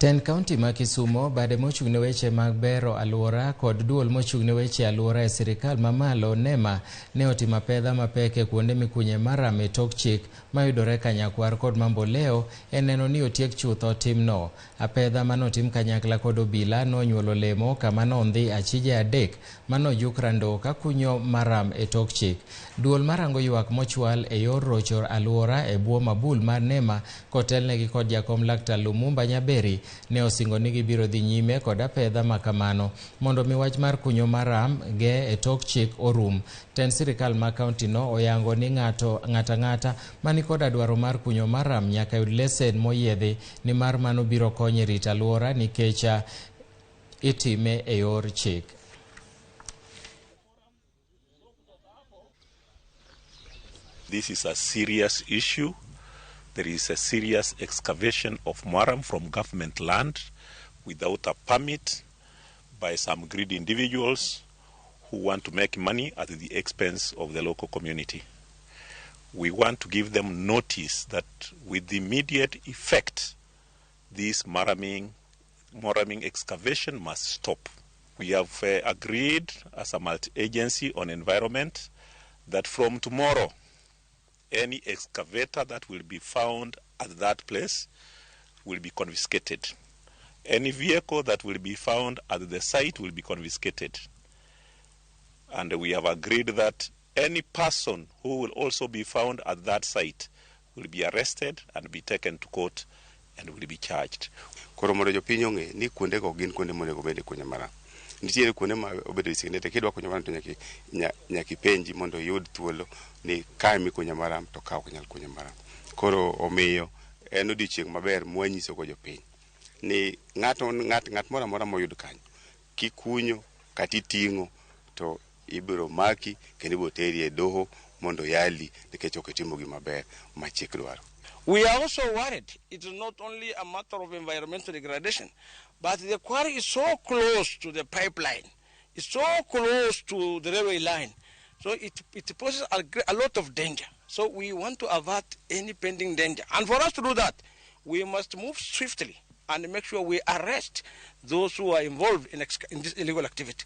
Tend kaunti ma Kisumo, bade mochung' ne weche mag bero alwora kod duol mochung' ne weche alwora e sirikal mamalo NEMA ne otimo apedha mapek e kuonde mikunye maram e tok chik mayudore Kanyakwar kod Mamboleo e neno ni otiek chutho timno. Apedha manotim kanyakla kod obila nonyuolo lemo kama nondhi achije adek manojuk rando ka kunyo maram e tok chik. Duol marango ywak mochwal e yor rocho alwora e bwo mabul mar NEMA kotelnegi kod jakom Laktar Lumumba Nyaberi ne osingo ni gibiro dhi nyime kod apedha makamano mondo mi wach mar kunyo maram ge e tok chik orum. Tend sirikal ma kaunti no oyango ni ng'ato ng'ata mani koda dwaro mar kunyo maram nyaka yud lesen moyiedhi nimar mano biro konyo e rito alwora nikech itime e yor chik. This is a serious issue. There is a serious excavation of murram from government land without a permit by some greedy individuals who want to make money at the expense of the local community. We want to give them notice that with immediate effect, this murramming excavation must stop. We have agreed as a multi-agency on environment that from tomorrow, any excavator that will be found at that place will be confiscated. Any vehicle that will be found at the site will be confiscated. And we have agreed that any person who will also be found at that site will be arrested and be taken to court and will be charged. Koro mondo jopiny ong'e ni kuondego gin kuonde monego bed ni ikunyo maram. Nitiere kuonde ma obedo designated, kidwa kunyo maram to nyaka ipenji mondo iyud thuolo ni kae mikunyo maram to ka ok nyal kunyo maram. Koro omiyo en odiochieng' maber mwanyisogo jopiny ni ng'at moro amora moyud kanyo kikunyo kata iting'o to ibiro maki kendo ibiro teri e doho mondo yali nikech ok itimo gima ber ma chik dwaro. We are also worried. It is not only a matter of environmental degradation, but the quarry is so close to the pipeline. It's so close to the railway line. So it poses a lot of danger. So we want to avert any pending danger. And for us to do that, we must move swiftly and make sure we arrest those who are involved in this illegal activity.